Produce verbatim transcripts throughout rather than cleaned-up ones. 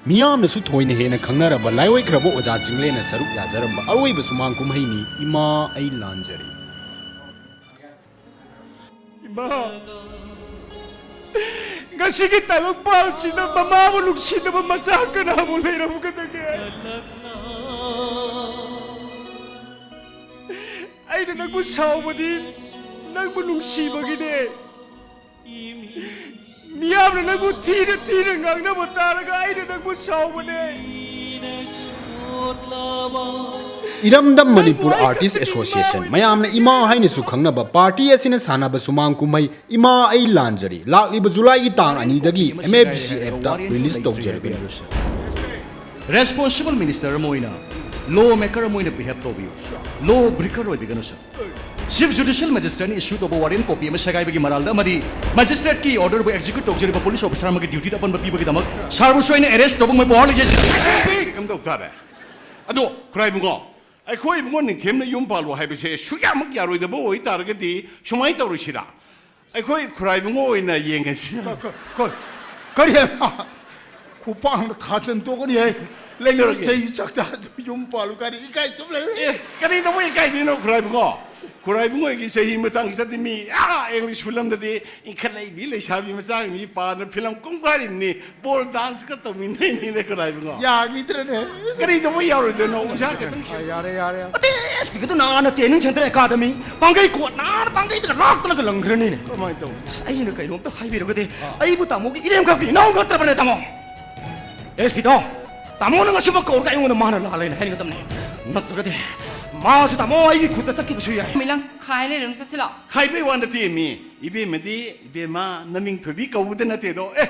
ꯃꯤꯌꯥꯝꯅꯁꯨ ꯊꯣꯏꯅ ꯍꯦꯟꯅ ꯈꯪꯅꯔꯕ ꯂꯥꯏꯑꯣꯏꯈ꯭ꯔꯕ ꯑꯣꯖꯥ ꯆꯤꯡꯂꯦꯟꯅ ꯁꯔꯨꯛ ꯌꯥꯖꯔꯝꯕ ꯑꯔꯣꯏꯕ ꯁꯨꯃꯥꯡ ꯀꯨꯝꯍꯩꯅꯤ ꯏꯃꯥ ꯑꯩ ꯂꯥꯟꯖꯔꯦ꯫ ꯏꯃꯥ, ꯉꯁꯤꯒꯤ ꯇꯥꯏꯕꯪꯄꯥꯟꯁꯤꯗ ꯃꯃꯥꯕꯨ ꯅꯨꯡꯁꯤꯗꯕ ꯃꯆꯥ ꯀꯅꯥꯕꯨ ꯂꯩꯔꯝꯒꯗꯒꯦ? ꯑꯩꯅ ꯅꯪꯕꯨ ꯁꯥꯎꯕꯗꯤ ꯅꯪꯕꯨ ꯅꯨꯡꯁꯤꯕꯒꯤꯅꯦ꯫ ꯃꯤꯌꯥꯝꯅ ꯅꯪꯕꯨ ꯊꯤꯅ ꯊꯤꯅ ꯉꯥꯡꯅꯕ ꯇꯥꯔꯒ ꯑꯩꯅ ꯅꯪꯕꯨ ꯁꯥꯎꯕꯅꯦ꯫ ꯏꯔꯝꯗꯝ ꯃꯅꯤꯄꯨꯔ ꯑꯥꯔꯇꯤꯁ ꯑꯦꯁꯣꯁꯤꯌꯦꯁꯟ, ꯃꯌꯥꯝꯅ ꯏꯃꯥ ꯍꯥꯏꯅꯁꯨ ꯈꯪꯅꯕ ꯄꯥꯔꯇꯤ ꯑꯁꯤꯅ ꯁꯥꯟꯅꯕ ꯁꯨꯃꯥꯡ ꯀꯨꯝꯍꯩ ꯏꯃꯥ ꯑꯩ ꯂꯥꯟꯖꯔꯦ ꯂꯥꯛꯂꯤꯕ ꯖꯨꯂꯥꯏꯒꯤ ꯇꯥꯡ ꯑꯅꯤꯗꯒꯤ ꯑꯦꯝ ꯑꯦꯐ ꯗꯤ ꯁꯤ ꯑꯦꯞꯇ ꯔꯤꯂꯤꯁ ꯇꯧꯖꯔꯒꯅꯤ꯫ ꯔꯦꯁꯄꯣꯟꯁꯤꯕꯜ ꯃꯤꯅꯤꯁꯇꯔ ꯑꯃ ꯑꯣꯏꯅ ꯂꯣ ꯃꯦꯀꯔ ꯑꯃ ꯑꯣꯏꯅ ꯕꯤꯍꯦꯞ ꯇꯧꯕꯤꯌꯨ, ꯂꯣ ꯕ꯭ꯔꯤꯀꯔ ꯑꯣꯏꯕꯤꯒꯅꯨ ꯁꯥꯔ꯫ ꯆꯤꯐ ꯖꯨꯗꯤꯁꯤꯌꯦꯜ ꯃꯦꯖꯤꯁꯇ꯭ꯔꯦꯠꯅ ꯏꯁꯨ ꯇꯧꯕ ꯋꯥꯔꯦꯟ ꯀꯣꯄꯤ ꯑꯃ ꯁꯦꯒꯥꯏꯕꯒꯤ ꯃꯔꯥꯜꯗ ꯑꯃꯗꯤ ꯃꯦꯖꯤꯁꯇ꯭ꯔꯦꯠꯀꯤ ꯑꯣꯔꯗꯔꯕꯨ ꯑꯦꯛꯖꯤꯀ꯭ꯌꯨꯠ ꯇꯧꯖꯔꯤꯕ ꯄꯨꯂꯤꯁ ꯑꯣꯐꯤꯁꯥꯔ ꯑꯃꯒꯤ ꯗ꯭ꯌꯨꯇꯤꯗ ꯑꯄꯟꯕ ꯄꯤꯕꯒꯤꯗꯃꯛ ꯁꯥꯔꯕꯨꯁꯨ ꯑꯩꯅ ꯑꯦꯔꯦꯁ ꯇꯧꯕ ꯉꯝꯕ ꯄꯋꯥꯔ ꯂꯩꯖꯩ ꯁꯥꯔ꯫ ꯀꯝꯗꯧ ꯇꯥꯔꯦ? ꯑꯗꯣ ꯈꯨꯔꯥꯏ ꯏꯕꯨꯡꯉꯣ, ꯑꯩꯈꯣꯏ ꯏꯕꯨꯡꯉꯣ ꯅꯤꯡꯊꯦꯝꯅ ꯌꯨꯝ ꯄꯥꯜꯂꯣ ꯍꯥꯏꯕꯁꯦ ꯁꯨꯛꯌꯥꯃꯛ ꯌꯥꯔꯣꯏꯗꯕ ꯑꯣꯏꯇꯥꯔꯒꯗꯤ ꯁꯨꯃꯥꯏꯅ ꯇꯧꯔꯁꯤꯔꯥ? ꯑꯩꯈꯣꯏ ꯈꯨꯔꯥꯏꯕꯨꯡ ꯑꯣꯏꯅ ꯌꯦꯡꯉꯁꯤ꯫ ꯀ-, ꯀ-, ꯀ-, ꯀꯔꯤ ꯍꯥꯏꯕ? ꯈꯨꯄꯥꯡꯗ ꯊꯥꯖꯟ ꯇꯣꯛꯀꯅꯤ ꯍꯥꯏ꯫ ꯂꯩꯔꯤꯕ ꯀꯩꯗꯧꯔꯒꯦ? ꯆꯍꯤ ꯆꯥꯛꯆꯥ ꯌꯨꯝ ꯄꯥꯜꯂꯨ ꯀꯥꯏꯅ ꯏꯀꯥꯏ ꯇꯨꯝ ꯂꯩꯔꯦ꯫ ꯑꯦ, ꯀꯔꯤꯗꯧꯕ ꯏꯀꯥꯏꯗꯣꯏꯅꯣ ꯈꯨꯔꯥꯏꯕꯨꯡꯉꯣ? ꯈꯨꯔꯥꯏꯕꯨꯡꯉꯣꯏꯒꯤ ꯆꯍꯤ ꯃꯇꯥꯡꯁꯤꯗꯗꯤ ꯃꯤ, ꯑꯥ, English film ꯗꯗꯤ ꯏꯟꯈꯠꯂꯛꯏꯕꯤ ꯂꯩꯁꯥꯕꯤ ꯃꯆꯥꯁꯤꯡꯁꯤ ꯄꯥꯅ film ꯀꯨꯝꯈꯥꯏꯔꯤꯕꯅꯤ꯫ ꯄꯣꯜ dance ꯀ ꯇꯧꯃꯤꯟꯅꯩꯅꯤꯅꯦ ꯈꯨꯔꯥꯏꯕꯨꯡꯉꯣ꯫ ꯌꯥꯈꯤꯗ꯭ꯔꯦꯅꯦ꯫ ꯀꯔꯤꯗꯧꯕ ꯌꯥꯔꯣꯏꯗꯣꯏꯅꯣ? ꯎꯟꯁꯥ ꯈꯤꯇꯪ ꯁꯤ-, ꯑ, ꯌꯥꯔꯦ, ꯌꯥꯔꯦ꯫ ꯑꯇꯩ ꯑꯦꯁ ꯄꯤꯒꯗꯨ ꯅꯍꯥꯟꯅ training center ꯑꯦꯀꯥꯗꯃꯤ ꯄꯥꯡꯒꯩ ꯀꯣꯠ ꯅꯍꯥꯟꯅ ꯄꯥꯡꯒꯩꯗꯒ ꯂꯥꯛꯇꯅꯒ ꯂꯪꯈ꯭ꯔꯅꯤꯅꯦ꯫ ꯀꯃꯥꯏꯅ ꯇꯧ? ꯑꯩꯅ ꯀꯩꯅꯣꯝꯇ ꯍꯥꯏꯕꯤꯔꯒꯗꯤ, ꯑꯥ꯫ ꯑꯩꯕꯨ ꯇꯥꯃꯣꯒꯤ ꯏꯔꯦꯝꯈꯛꯀꯤ ꯏꯅꯥꯎ ꯅꯠꯇ꯭ꯔꯕꯅꯦ ꯇꯥꯃꯣ? ꯑꯦꯁ ꯄꯤꯗꯣ, ꯇꯥꯃꯣꯅ ꯉꯁꯤꯃꯛ ꯀꯧꯔꯒ ꯑꯩꯉꯣꯟꯗ ꯃꯥꯅ ꯂꯥꯜꯂꯦꯅ ꯍꯥꯏꯒꯗꯕꯅꯦ꯫ ꯅꯠꯇ꯭ꯔꯒꯗꯤ ꯃꯥꯁꯨ ꯇꯥꯃꯣ ꯑꯩꯒꯤ ꯈꯨꯠꯇ ꯆꯠꯈꯤꯕꯁꯨ ꯌꯥꯏ꯫ ꯃꯤꯂꯪ, ꯈꯥꯏ ꯂꯩꯔꯨꯅꯨ, ꯆꯠꯁꯤꯂꯥꯎ꯫ ꯈꯥꯏꯕꯩ ꯋꯥ ꯅꯠꯇꯦ ꯃꯤ, ꯏꯕꯦꯝꯃꯗꯤ, ꯏꯕꯦꯝꯃ, ꯅꯃꯤꯡ ꯊꯣꯏꯕꯤ ꯀꯧꯕꯗ ꯅꯠꯇꯦꯗꯣ꯫ ꯑꯦ,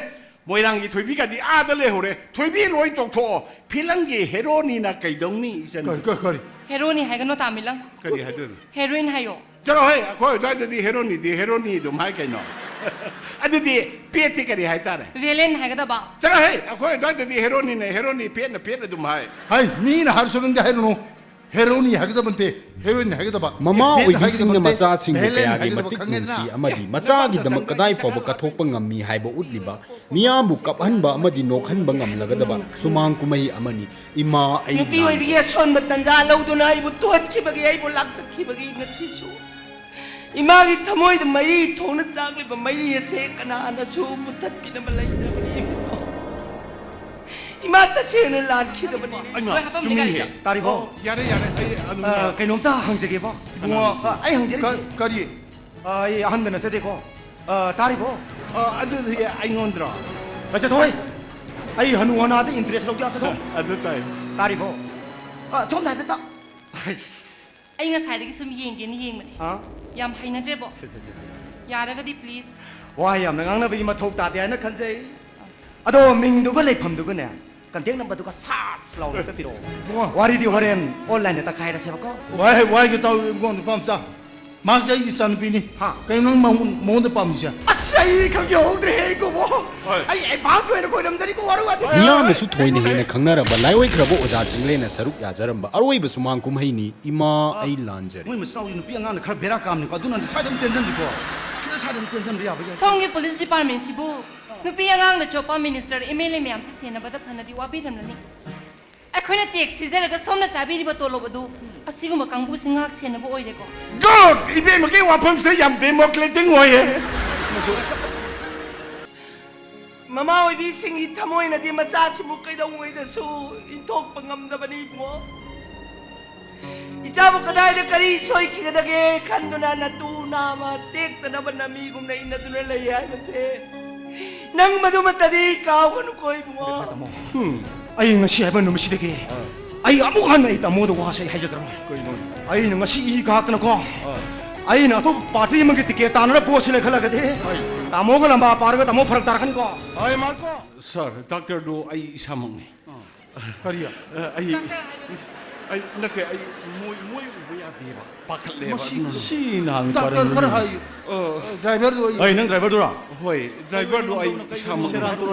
ꯃꯣꯏꯔꯥꯡꯒꯤ ꯊꯣꯏꯕꯤꯒꯗꯤ ꯑꯥꯗ ꯂꯩꯍꯧꯔꯦ꯫ ꯊꯣꯏꯕꯤ ꯂꯣꯏ ꯇꯣꯛꯊꯣꯛꯑꯣ꯫ Film ꯒꯤ ꯍꯦꯔꯣꯅꯤꯅ ꯀꯩꯗꯧꯅꯤ, ꯏꯆꯟ? ꯀꯔꯤ, ꯀꯔꯤ, ꯀꯔꯤ? ꯍꯦꯔꯣꯅꯤ ꯍꯥꯏꯒꯅꯣ, ꯇꯥꯃꯤꯂꯪ꯫ ꯀꯔꯤ ꯍꯥꯏꯗꯣꯏꯅꯣ? ꯍꯦꯔꯣꯏꯟ ꯍꯥꯏꯌꯣ꯫ ꯆꯠꯂꯣ ꯍꯦ, ꯑꯩꯈꯣꯏ ꯑꯗꯨꯋꯥꯏꯗꯗꯤ ꯍꯦꯔꯣꯅꯤꯗꯤ ꯍꯦꯔꯣꯅꯤ ꯑꯗꯨꯝ ꯍꯥꯏ ꯀꯩꯅꯣ꯫ ꯑꯗꯨꯗꯤ ꯄꯦꯠꯇꯤ ꯀꯔꯤ ꯍꯥꯏꯇꯥꯔꯦ? ꯚꯦꯂꯦꯟ ꯍꯥꯏꯒꯗꯕ꯫ ꯆꯠꯂꯣ ꯍꯦ, ꯑꯩꯈꯣꯏ ꯑꯗꯨꯋꯥꯏꯗꯗꯤ ꯍꯦꯔꯣꯅꯤꯅ ꯍꯦꯔꯣꯅꯤ, ꯄꯦꯠꯅ ꯄꯦꯠ ꯑꯗꯨꯝ ꯍꯥꯏ꯫ ꯍꯩ, ꯃꯤꯅ ꯍꯥꯏꯔꯁꯨ ꯅꯪꯗꯤ ꯍꯥꯏꯔꯨꯅꯨ꯫ ꯍꯦꯔꯣꯅꯤ ꯍꯥꯏꯒꯗꯕ ꯅꯠꯇꯦ, ꯍꯦꯔꯣꯏꯟ ꯍꯥꯏꯒꯗꯕ꯫ ꯃꯃꯥ ꯑꯣꯏꯕꯤꯁꯤꯡꯅ ꯃꯆꯥꯁꯤꯡꯕꯨ ꯀꯌꯥꯒꯤ ꯃꯇꯤꯛ ꯅꯨꯡꯁꯤ ꯑꯃꯗꯤ ꯃꯆꯥꯒꯤꯗꯃꯛ ꯀꯊꯣꯛꯄ ꯉꯝꯃꯤ ꯍꯥꯏꯕ ꯎꯠꯂꯤꯕ, ꯃꯤꯌꯥꯝꯕꯨ ꯀꯞꯍꯟꯕ ꯑꯃꯗꯤ ꯅꯣꯛꯍꯟꯕ ꯉꯝꯂꯒꯗꯕ ꯁꯨꯃꯥꯡ ꯀꯨꯝꯍꯩ ꯑꯃꯅꯤ꯫ ꯏꯃꯥ ꯑꯩ ꯅꯨꯄꯤ ꯑꯣꯏꯕꯤꯒꯤ ꯂꯥꯟꯖꯔꯦ꯫ ꯑꯁꯣꯟꯕ ꯇꯟꯖꯥ ꯂꯧꯗꯨꯅ ꯑꯩꯕꯨ ꯇꯣꯠꯈꯤꯕꯒꯤ, ꯑꯩꯕꯨ ꯂꯥꯛꯆꯈꯤꯕꯒꯤ ꯉꯁꯤꯁꯨ ꯏꯃꯥꯒꯤ ꯊꯃꯣꯏꯗ ꯃꯩꯔꯤ ꯊꯣꯡꯅ ꯆꯥꯛꯂꯤꯕ ꯃꯩꯔꯤ ꯑꯁꯦ ꯀꯅꯥꯅꯁꯨ ꯃꯨꯊꯠꯄꯤꯅꯕ ꯂꯩꯇ꯭ꯔꯕꯅꯤ꯫ ꯏꯃꯥ ꯇꯁꯦꯡꯅ ꯂꯥꯟꯈꯤꯗꯕꯅꯤ꯫ ꯑꯩꯃ, ꯂꯣꯏ ꯍꯥꯄꯝꯅꯤ ꯆꯨꯝꯃꯤꯅꯦꯍꯦ꯫ ꯒꯥꯔꯤꯗ꯫ ꯇꯥꯔꯤꯕꯣ? ꯑꯣ, ꯌꯥꯔꯦ, ꯌꯥꯔꯦ, ꯑꯩ ꯑꯗꯨꯝ ꯑ, ꯌꯥꯔꯦ꯫ ꯀꯩꯅꯣꯝꯇ ꯍꯪꯖꯒꯦꯕꯣ꯫ ꯏꯕꯨꯡꯉꯣ, ꯑ, ꯑꯩ ꯍꯪꯖꯔꯤꯁꯦ꯫ ꯀ-, ꯀꯔꯤ? ꯑ, ꯑꯩ ꯑꯍꯟꯗ ꯅꯠꯆꯗꯦꯀꯣ꯫ ꯑ, ꯇꯥꯔꯤꯕꯣ? ꯑ, ꯑꯗꯨꯗꯤ ꯑꯩꯉꯣꯟꯗꯔꯣ? ꯑ, ꯆꯠꯊꯣꯛꯑꯣꯏ꯫ ꯑꯩ ꯍꯅꯨ ꯍꯅꯥꯗ interest ꯂꯧꯗꯦ, ꯆꯠꯊꯣꯛ꯫ ꯑꯗꯨ ꯇꯥꯏ꯫ ꯇꯥꯔꯤꯕꯣ? ꯑ, ꯁꯣꯝꯗ ꯍꯥꯏꯐꯦꯠꯇ꯫ ꯑꯩ ꯉꯁꯥꯏꯗꯒꯤ ꯁꯨꯝ ꯌꯦꯡꯒꯦꯅ ꯌꯦꯡꯕꯅꯦ꯫ ꯍꯥ? ꯌꯥꯝ ꯍꯩꯅꯗ꯭ꯔꯦꯕꯣ꯫ ꯁꯦ, ꯁꯦ, ꯁꯦ, ꯁꯦ꯫ ꯌꯥꯔꯒꯗꯤ please꯫ ꯋꯥ ꯌꯥꯝꯅ ꯉꯥꯡꯅꯕꯒꯤ ꯃꯊꯧ ꯇꯥꯗꯦ ꯍꯥꯏꯅ ꯈꯟꯖꯩ꯫ ꯑꯗꯣ ꯃꯤꯡꯗꯨꯒ ꯂꯩꯐꯝꯗꯨꯒꯅꯦ, contact number ꯗꯨꯒ ꯁꯥꯞ ꯂꯥꯎꯅ ꯍꯦꯛꯇ ꯄꯤꯔꯛꯑꯣ꯫ ꯏꯕꯨꯡꯉꯣ꯫ ꯋꯥꯔꯤꯗꯤ ꯍꯣꯔꯦꯟ online ꯗ ꯇꯛꯈꯥꯏꯔꯁꯦꯕꯀꯣ꯫ ꯋꯥꯏ, ꯋꯥꯏꯒꯦ ꯇꯧ, ꯏꯕꯨꯡꯉꯣ, ꯅꯨꯄꯥ ꯃꯆꯥ꯫ ꯃꯍꯥꯛꯁꯦ ꯑꯩꯒꯤ ꯏꯆꯥꯅꯨꯄꯤꯅꯤ꯫ ꯍꯥ? ꯀꯩꯅꯣ ꯅꯪ ꯃꯉꯣꯟ-, ꯃꯉꯣꯟꯗ ꯄꯥꯝꯃꯤꯁꯦ? ꯑꯁ, ꯑꯩ ꯈꯪꯖꯍꯧꯗ꯭ꯔꯦꯍꯦ, ꯏꯀꯨꯕꯣ꯫ ꯍꯣꯏ꯫ ꯑꯩ advance ꯑꯣꯏꯅ ꯈꯣꯏꯔꯝꯖꯔꯤꯀꯣ, ꯋꯥꯔꯧ ꯌꯥꯗꯦ꯫ ꯃꯤꯌꯥꯝꯅꯁꯨ ꯊꯣꯏꯅ ꯍꯦꯟꯅ ꯈꯪꯅꯔꯕ ꯂꯥꯏꯑꯣꯏꯈ꯭ꯔꯕ ꯑꯣꯖꯥ ꯆꯤꯡꯂꯦꯟꯅ ꯁꯔꯨꯛ ꯌꯥꯖꯔꯝꯕ ꯑꯔꯣꯏꯕ ꯁꯨꯃꯥꯡ ꯀꯨꯝꯍꯩꯅꯤ ꯏꯃꯥ ꯑꯩ ꯂꯥꯟꯖꯔꯦ꯫ ꯃꯣꯏ ꯃꯆꯤꯟ ꯃꯅꯥꯎꯒꯤ ꯅꯨꯄꯤ ꯑꯉꯥꯡꯅ ꯈꯔ ꯕꯦꯔꯥ ꯀꯥꯝꯅꯤꯀꯣ, ꯑꯗꯨꯅ ꯁ꯭ꯋꯥꯏꯗ ꯑꯗꯨꯝ ꯇꯦꯟꯁꯤꯟꯁꯤꯀꯣ꯫ ꯈꯤꯇꯪ ꯁ꯭ꯋꯥꯏꯗ ꯑꯗꯨꯝ ꯇꯦꯟꯁꯤꯟꯕ ꯌꯥꯕ ꯌꯥꯏ꯫ ꯁꯣꯝꯒꯤ police department ꯁꯤꯕꯨ ꯅꯨꯄꯤ ꯑꯉꯥꯡꯅ ꯆꯣꯞꯄ minister, M L A ꯃꯌꯥꯝꯁꯤ ꯁꯦꯟꯅꯕꯗ ꯐꯅꯗꯤ ꯋꯥꯕꯤꯔꯝꯂꯅꯤ꯫ ꯑꯩꯈꯣꯏꯅ tax ꯊꯤꯖꯔꯒ ꯁꯣꯝꯅ ꯆꯥꯕꯤꯔꯤꯕ ꯇꯣꯂꯣꯞ ꯑꯗꯨ ꯑꯁꯤꯒꯨꯝꯕ ꯀꯥꯡꯕꯨꯁꯤ ꯉꯥꯛ ꯁꯦꯟꯅꯕ ꯑꯣꯏꯔꯦꯀꯣ꯫ Good! ꯏꯕꯦꯝꯃꯒꯤ ꯋꯥꯐꯝꯁꯤꯗ ꯌꯥꯝ democratic ꯑꯣꯏꯌꯦ꯫ ꯃꯃꯥ ꯑꯣꯏꯕꯤꯁꯤꯡꯒꯤ ꯊꯃꯣꯏꯅꯗꯤ ꯃꯆꯥꯁꯤꯕꯨ ꯀꯩꯗꯧꯉꯩꯗꯁꯨ ꯏꯟꯊꯣꯛꯄ ꯉꯝꯗꯕꯅꯤ, ꯏꯕꯨꯡꯉꯣ꯫ ꯏꯆꯥꯕꯨ ꯀꯗꯥꯏꯗ ꯀꯔꯤ ꯁꯣꯏꯈꯤꯒꯗꯒꯦ ꯈꯟꯗꯨꯅ ꯅꯇꯨ ꯅꯥꯃ ꯇꯦꯛꯇꯅꯕ ꯅꯃꯤꯒꯨꯝꯅ ꯏꯟꯅꯗꯨꯅ ꯂꯩ ꯍꯥꯏꯕꯁꯦ ꯅꯪ ꯃꯗꯨꯃꯠꯇꯗꯤ ꯀꯥꯎꯒꯅꯨꯀꯣ, ꯏꯕꯨꯡꯉꯣ꯫ ꯇꯥꯃꯣ, ꯎꯝ꯫ ꯑꯩ ꯉꯁꯤ ꯍꯥꯏꯕ ꯅꯨꯃꯤꯠꯁꯤꯗꯒꯤ ꯑꯥ꯫ ꯑꯩ ꯑꯃꯨꯛ ꯍꯟꯅ ꯑꯩ ꯇꯥꯃꯣꯗ ꯋꯥꯁꯦ ꯑꯩ ꯍꯥꯏꯖꯈ꯭ꯔꯣꯏ꯫ ꯀꯩꯅꯣ? ꯑꯩꯅ ꯉꯁꯤ ꯏ ꯀꯥꯛꯇꯅꯀꯣ, ꯑꯥ꯫ ꯑꯩꯅ ꯑꯇꯣꯞꯄ party ꯑꯃꯒꯤ ticket ꯇꯥꯟꯅꯅ vote ꯁꯦ ꯂꯩꯈꯠꯂꯒꯗꯤ, ꯍꯣꯏ꯫ ꯇꯥꯃꯣꯒ ꯂꯝꯕꯥ ꯄꯥꯔꯒ ꯇꯥꯃꯣ ꯐꯔꯛ ꯇꯥꯔꯛꯀꯅꯤꯀꯣ꯫ ꯍꯣꯏ, ꯃꯥꯔꯀꯣ꯫ Sir, doctor ꯗꯨ ꯑꯩ ꯏꯁꯥꯃꯛꯅꯤ꯫ ꯑꯥ꯫ ꯀꯔꯤ? ꯑ, ꯑꯩ ꯑꯩ ꯅꯠꯇꯦ, ꯑꯩ ꯃꯣꯏ ꯃꯣꯏ ꯎꯕ ꯌꯥꯗꯦꯕ, ꯄꯥꯈꯠꯂꯦꯕ꯫ ꯃꯁꯤ ꯑꯗꯨꯅ꯫ ꯁꯤ ꯅꯍꯥꯟ ꯗꯥꯛꯇꯔ ꯈꯔ ꯍꯥꯏ꯫ ꯗ꯭ꯔꯥꯏꯚꯔꯗꯣ ꯑꯩ ꯑꯩ ꯅꯪ ꯗ꯭ꯔꯥꯏꯚꯔꯗꯨꯔꯣ? ꯍꯣꯏ, ꯗ꯭ꯔꯥꯏꯚꯔꯗꯨ ꯑꯩ ꯏꯁꯥꯃꯛ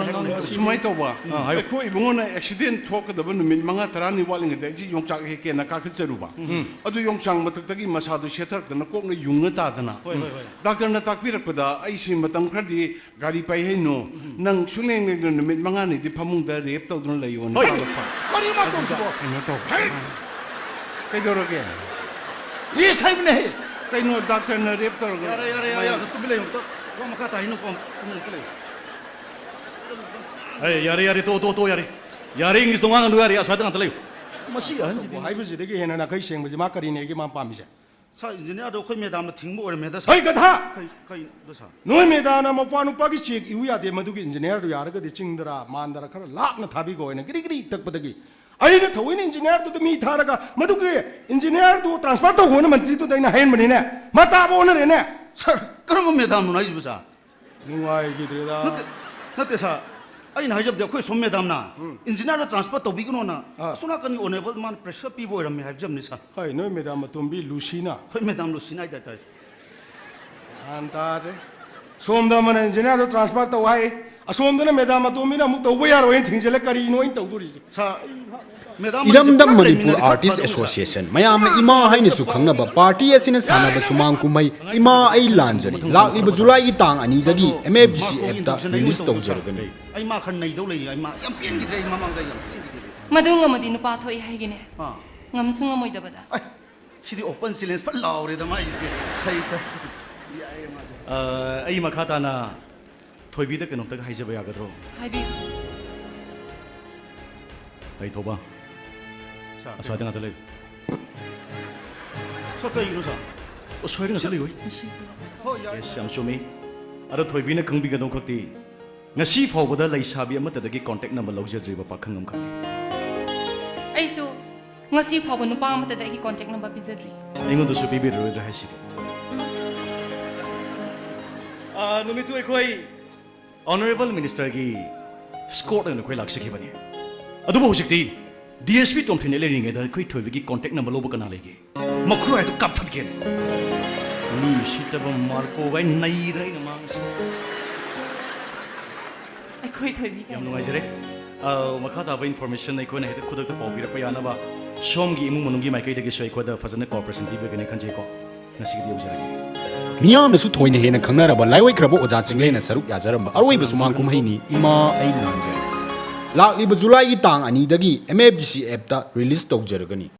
ꯁꯨꯃꯥꯏꯅ ꯇꯧꯕ꯫ ꯑꯥ, ꯍꯥꯏꯌꯨ꯫ ꯑꯩꯈꯣꯏ ꯏꯕꯨꯡꯉꯣꯅ ꯑꯦꯛꯁꯤꯗꯦꯟ ꯊꯣꯛꯀꯗꯕ ꯅꯨꯃꯤꯠ ꯃꯉꯥ ꯇꯔꯥꯅꯤ ꯋꯥꯠꯂꯤꯉꯩꯗ ꯑꯩꯁꯤ ꯌꯣꯡꯆꯥꯛ ꯍꯦꯛꯀꯦꯅ ꯀꯥꯈꯠꯆꯔꯨꯕ꯫ ꯑꯗꯨ ꯌꯣꯡꯆꯥꯛ ꯃꯊꯛꯇꯒꯤ ꯃꯁꯥꯗꯨ ꯁꯦꯠꯊꯔꯛꯇꯅ ꯀꯣꯛꯅ ꯌꯨꯡꯉ ꯇꯥꯗꯅ꯫ ꯍꯣꯏ, ꯍꯣꯏ, ꯍꯣꯏ꯫ ꯗꯥꯛꯇꯔꯅ ꯇꯥꯛꯄꯤꯔꯛꯄꯗ ꯑꯩꯁꯤ ꯃꯇꯝ ꯈꯔꯗꯤ ꯒꯥꯔꯤ ꯄꯥꯏ ꯍꯩꯅꯨ, ꯅꯪ ꯁꯨꯡꯂꯦꯡ ꯂꯦꯡꯗꯅ ꯅꯨꯃꯤꯠ ꯃꯉꯥꯅꯤꯗꯤ ꯐꯃꯨꯡꯗ ꯔꯦꯞ ꯇꯧꯗꯨꯅ ꯂꯩꯌꯣꯅ ꯍꯣꯏ꯫ ꯇꯥꯛꯂꯛꯄ꯫ ꯀꯔꯤ ꯃꯇꯧꯁꯤꯕꯣ? ꯀꯩꯅꯣ ꯇꯧ꯫ ꯀꯩꯗꯧꯔꯒꯦ? ꯔꯦꯁ ꯍꯥꯏꯕꯅꯦ꯫ ꯀꯩꯅꯣ ꯗꯥꯛꯇꯔꯅ ꯔꯦꯞ ꯇꯧꯔꯒ? ꯌꯥꯔꯦ, ꯌꯥꯔꯦ, ꯌꯥꯔꯦ, ꯌꯥꯔꯦ, ꯇꯨꯃꯤꯟ ꯂꯩꯌꯨ ꯑꯝꯇ꯫ ꯋꯥ ꯃꯈꯥ ꯇꯥꯍꯩꯅꯨꯀꯣ, ꯇꯨꯃꯤꯟ ꯑꯝꯇ ꯂꯩꯌꯨ꯫ ꯑꯦ, ꯌꯥꯔꯦ, ꯌꯥꯔꯦ, ꯇꯣ, ꯇꯣ, ꯇꯣ, ꯌꯥꯔꯦ꯫ ꯌꯥꯔꯦ, ꯏꯪꯂꯤꯁ ꯇꯣꯉꯥꯟꯒꯅꯨ, ꯌꯥꯔꯦ, ꯑꯁ꯭ꯋꯥꯏꯗ ꯉꯥꯛꯇ ꯂꯩꯌꯨ꯫ ꯃꯁꯤ ꯑꯍꯟꯁꯤꯗꯤ꯫ ꯍꯥꯏꯕꯁꯤꯗꯒꯤ ꯍꯦꯟꯅ ꯅꯥꯈꯩ ꯁꯦꯡꯕꯁꯤ ꯃꯥ ꯀꯔꯤꯅꯦꯒꯦ ꯃꯥ ꯄꯥꯝꯃꯤꯁꯦ? ꯁꯥꯔ, ꯏꯟꯖꯤꯅꯤꯌꯥꯔꯗꯣ ꯑꯩꯈꯣꯏ ꯃꯦꯗꯥꯝꯅ ꯊꯤꯡꯕ ꯑꯣꯏꯔꯝꯃꯦꯗ, ꯁꯥꯔ꯫ ꯍꯩ, ꯒꯙꯥ! ꯀꯩ, ꯀꯩꯅꯣ, ꯁꯥꯔ? ꯅꯣꯏ ꯃꯦꯗꯥꯝꯅ ꯃꯄꯥ ꯅꯨꯄꯥꯒꯤ ꯆꯦꯛ ꯏꯌꯨ ꯌꯥꯗꯦ, ꯃꯗꯨꯒꯤ ꯏꯟꯖꯤꯅꯤꯌꯥꯔꯗꯨ ꯌꯥꯔꯒꯗꯤ ꯆꯤꯡꯗꯔꯥ ꯃꯥꯟꯗꯔꯥ ꯈꯔ ꯂꯥꯞꯅ ꯊꯥꯕꯤꯈꯣ ꯍꯥꯏꯅ ꯒꯤꯔꯤ ꯒꯤꯔꯤ ꯇꯛꯄꯗꯒꯤ ꯑꯩꯅ ꯊꯑꯣꯏꯅ ꯏꯟꯖꯤꯅꯤꯌꯥꯔꯗꯨꯗ ꯃꯤ ꯊꯥꯔꯒ ꯃꯗꯨꯒꯤ ꯏꯟꯖꯤꯅꯤꯌꯥꯔꯗꯨ ꯇ꯭ꯔꯥꯟꯁꯐꯔ ꯇꯧꯈꯣꯅ ꯃꯟꯇ꯭ꯔꯤꯗꯨꯗ ꯑꯩꯅ ꯍꯥꯏꯍꯟꯕꯅꯤꯅꯦ꯫ ꯃꯇꯥꯕ ꯑꯣꯟꯅꯔꯦꯅꯦ꯫ ꯁꯥꯔ, ꯀꯔꯝꯕ ꯃꯦꯗꯥꯝꯅꯣ ꯍꯥꯏꯁꯤꯕꯨ, ꯁꯥꯔ? ꯅꯨꯡꯉꯥꯏꯈꯤꯗ꯭ꯔꯦꯗ꯫ ꯅꯠꯇꯦ, ꯅꯠꯇꯦ, ꯁꯥꯔ꯫ ꯑꯩꯅ ꯍꯥꯏꯖꯕꯗꯤ ꯑꯩꯈꯣꯏ ꯁꯣꯝ ꯃꯦꯗꯥꯝꯅ ꯏꯟꯖꯤꯅꯤꯌꯥꯔꯗ ꯇ꯭ꯔꯥꯟꯁꯐꯔ ꯇꯧꯕꯤꯒꯅꯣꯅ ꯑꯥ꯫ ꯑꯁꯣꯝ ꯅꯥꯀꯟꯒꯤ ꯑꯣꯅꯔꯦꯕꯜ ꯃꯥꯅ ꯄ꯭ꯔꯦꯁꯔ ꯄꯤꯕ ꯑꯣꯏꯔꯝꯃꯦ ꯍꯥꯏꯕꯖꯕꯅꯤ, ꯁꯥꯔ꯫ ꯍꯣꯏ, ꯅꯣꯏ ꯃꯦꯗꯥꯝ ꯑꯇꯣꯝꯕꯤ ꯂꯨꯁꯤꯅ꯫ ꯑꯩꯈꯣꯏ ꯃꯦꯗꯥꯝ ꯂꯨꯁꯤꯅ ꯍꯥꯏꯇꯥꯔꯦ꯫ ꯒ꯭ꯌꯥꯟ ꯇꯥꯗ꯭ꯔꯦ꯫ ꯁꯣꯝꯗ ꯑꯃꯅ ꯏꯟꯖꯤꯅꯤꯌꯥꯔꯗꯣ ꯇ꯭ꯔꯥꯟꯁꯐꯔ ꯇꯧ ꯍꯥꯏ, ꯑꯁꯣꯝꯗꯅ ꯃꯦꯗꯥꯝ ꯑꯇꯣꯝꯕꯤꯅ ꯑꯃꯨꯛ ꯇꯧꯕ ꯌꯥꯔꯣꯏꯅ ꯊꯤꯡꯖꯤꯜꯂꯦ꯫ ꯀꯔꯤꯅꯣ ꯑꯩꯅ ꯇꯧꯗꯣꯔꯤꯁꯦ? ꯁꯥꯔ, ꯃꯦꯗꯥꯝ ꯏꯔꯝꯗꯝ ꯄꯨꯂꯞ ꯃꯅꯤꯄꯨꯔ ꯂꯩꯃꯤꯟꯅꯒꯗꯕ ꯑꯥꯔꯇꯤꯁ ꯀꯥꯗꯧ, ꯁꯥꯔ꯫ ꯑꯦꯁꯣꯁꯤꯌꯦꯁꯟ, ꯃꯌꯥꯝꯅ ꯏꯃꯥ ꯍꯥꯏꯅꯁꯨ ꯈꯪꯅꯕ ꯄꯥꯔꯇꯤ ꯑꯁꯤꯅ ꯁꯥꯟꯅꯕ ꯁꯨꯃꯥꯡ ꯀꯨꯝꯍꯩ ꯏꯃꯥ ꯑꯩ ꯂꯥꯟꯖꯔꯦ ꯂꯥꯛꯂꯤꯕ ꯖꯨꯂꯥꯏꯒꯤ ꯇꯥꯡ ꯑꯅꯤꯗꯒꯤ ꯑꯦꯝ ꯑꯦꯐ ꯗꯤ ꯁꯤ ꯑꯦꯞꯇ ꯔꯤꯂꯤꯁ ꯇꯧꯖꯔꯒꯅꯤ꯫ ꯑꯩ ꯃꯥ ꯈꯔ ꯅꯩꯗꯧ ꯂꯩꯔꯤ꯫ ꯑꯩ ꯃꯥ ꯌꯥꯝ ꯄꯦꯟꯈꯤꯗ꯭ꯔꯦ꯫ ꯑꯩ ꯃꯃꯥꯡꯗ ꯑꯩ ꯌꯥꯝ ꯄꯦꯟꯈꯤꯗ꯭ꯔꯦ꯫ ꯃꯗꯨ ꯉꯝꯃꯗꯤ ꯅꯨꯄꯥ ꯊꯣꯛꯏ ꯍꯥꯏꯒꯤꯅꯦ꯫ ꯑꯥ꯫ ꯉꯝꯁꯨ ꯉꯝꯃꯣꯏꯗꯕꯗ꯫ ꯑꯩ, ꯁꯤꯗꯤ ꯑꯣꯄꯟ ꯆꯦꯂꯦꯟꯖ ꯐꯠ ꯂꯥꯎꯔꯦꯗ ꯃꯥꯏꯁꯤꯗꯤ꯫ ꯁꯩꯇ꯫ ꯌꯥꯏꯌꯦ ꯃꯥꯁꯦ꯫ ꯑ, ꯑꯩ ꯃꯈꯥ ꯇꯥꯅ ꯊꯣꯏꯕꯤꯗ ꯀꯩꯅꯣꯝꯇꯒ ꯍꯥꯏꯖꯕ ꯌꯥꯒꯗ꯭ꯔꯣ? ꯍꯥꯏꯕꯤꯌꯨ꯫ ꯑꯩ ꯊꯧꯕ꯫ ꯁꯥꯔ, ꯑꯁ꯭ꯋꯥꯏꯗ ꯉꯥꯛꯇ ꯂꯩꯌꯨ꯫ ꯁꯥꯔ, ꯀꯩꯒꯤꯅꯣ, ꯁꯥꯔ? ꯑꯣ, ꯁꯣꯏꯔꯦ, ꯉꯥꯛꯇ ꯂꯩꯌꯨ꯫ ꯍꯣꯏ, ꯌꯥꯏ, ꯌꯦꯁ, ꯌꯥꯏ꯫ ꯌꯥꯝ ꯆꯨꯝꯃꯤ꯫ ꯑꯗꯣ ꯊꯣꯏꯕꯤꯅ ꯈꯪꯕꯤꯒꯗꯧ ꯈꯛꯇꯤ, ꯉꯁꯤ ꯐꯥꯎꯕꯗ ꯂꯩꯁꯥꯕꯤ ꯑꯃꯠꯇꯗꯒꯤ ꯀꯣꯟꯇꯦꯛ ꯅꯝꯕꯔ ꯂꯧꯖꯗ꯭ꯔꯤꯕ ꯄꯥꯈꯪ ꯑꯃꯈꯛꯅꯤ꯫ ꯑꯩꯁꯨ ꯉꯁꯤ ꯐꯥꯎꯕ ꯅꯨꯄꯥ ꯑꯃꯠꯇꯗ ꯑꯩꯒꯤ ꯀꯣꯟꯇꯦꯛ ꯅꯝꯕꯔ ꯄꯤꯖꯗ꯭ꯔꯤ꯫ ꯑꯩꯉꯣꯟꯗꯁꯨ ꯄꯤꯕꯤꯔꯔꯣꯏꯗ꯭ꯔꯥ ꯍꯥꯏꯁꯤꯕꯣ? ꯑꯥ, ꯅꯨꯃꯤꯠꯇꯨ ꯑꯩꯈꯣꯏ ꯑꯣꯅꯔꯦꯕꯜ ꯃꯤꯅꯤꯁꯇꯔꯒꯤ ꯁ꯭ꯀꯣꯔꯠ ꯑꯣꯏꯅ ꯑꯩꯈꯣꯏ ꯂꯥꯛꯆꯈꯤꯕꯅꯤ꯫ ꯑꯗꯨꯕꯨ ꯍꯧꯖꯤꯛꯇꯤ ꯗꯤ ꯑꯦꯁ ꯄꯤ ꯇꯣꯝꯊꯤꯟꯅ ꯂꯩꯔꯤꯉꯩꯗ ꯑꯩꯈꯣꯏ ꯊꯣꯏꯕꯤꯒꯤ ꯀꯣꯟꯇꯦꯛ ꯅꯝꯕꯔ ꯂꯧꯕ ꯀꯅꯥ ꯂꯩꯒꯦ? ꯃꯈꯨꯔꯥꯏꯗꯣ ꯀꯥꯞꯊꯠꯀꯦ꯫ ꯃꯤ ꯎꯁꯤꯠꯇꯕ ꯃꯥꯔꯀꯣꯒ ꯅꯩꯗ꯭ꯔꯦ ꯑꯩꯅ ꯃꯥꯡꯁꯦ꯫ ꯑꯩꯈꯣꯏ ꯊꯣꯏꯕꯤ ꯌꯥꯝ ꯅꯨꯡꯉꯥꯏꯖꯔꯦ꯫ ꯑ, ꯃꯈꯥ ꯇꯥꯕ ꯏꯟꯐꯣꯔꯃꯦꯁꯟ ꯑꯩꯈꯣꯏꯅ ꯍꯦꯛꯇ ꯈꯨꯗꯛꯇ ꯄꯥꯎ ꯄꯤꯔꯛꯄ ꯌꯥꯅꯕ ꯁꯣꯝꯒꯤ ꯏꯃꯨꯡ ꯃꯅꯨꯡꯒꯤ ꯃꯥꯏꯀꯩꯗꯒꯤꯁꯨ ꯑꯩꯈꯣꯏꯗ ꯐꯖꯅ ꯀꯣꯑꯣꯄꯔꯦꯁꯟ ꯄꯤꯕꯤꯒꯅꯤ ꯈꯟꯖꯩꯀꯣ꯫ ꯉꯁꯤꯒꯤꯗꯤ ꯌꯧꯖꯔꯒꯦ꯫ ꯃꯤꯌꯥꯝꯅꯁꯨ ꯊꯣꯏꯅ ꯍꯦꯟꯅ ꯈꯪꯅꯔꯕ ꯂꯥꯏꯑꯣꯏꯈ꯭ꯔꯕ ꯑꯣꯖꯥ ꯆꯤꯡꯂꯦꯟꯅ ꯁꯔꯨꯛ ꯌꯥꯖꯔꯝꯕ ꯑꯔꯣꯏꯕ ꯁꯨꯃꯥꯡ ꯀꯨꯝꯍꯩꯅꯤ ꯏꯃꯥ ꯑꯩ ꯂꯥꯟꯖꯔꯦ꯫ ꯂꯥꯛꯂꯤꯕ ꯖꯨꯂꯥꯏꯒꯤ ꯇꯥꯡ ꯑꯅꯤꯗꯒꯤ ꯑꯦꯝ ꯑꯦꯐ ꯗꯤ ꯁꯤ ꯑꯦꯞꯇ ꯔꯤꯂꯤꯁ ꯇꯧꯖꯔꯒꯅꯤ꯫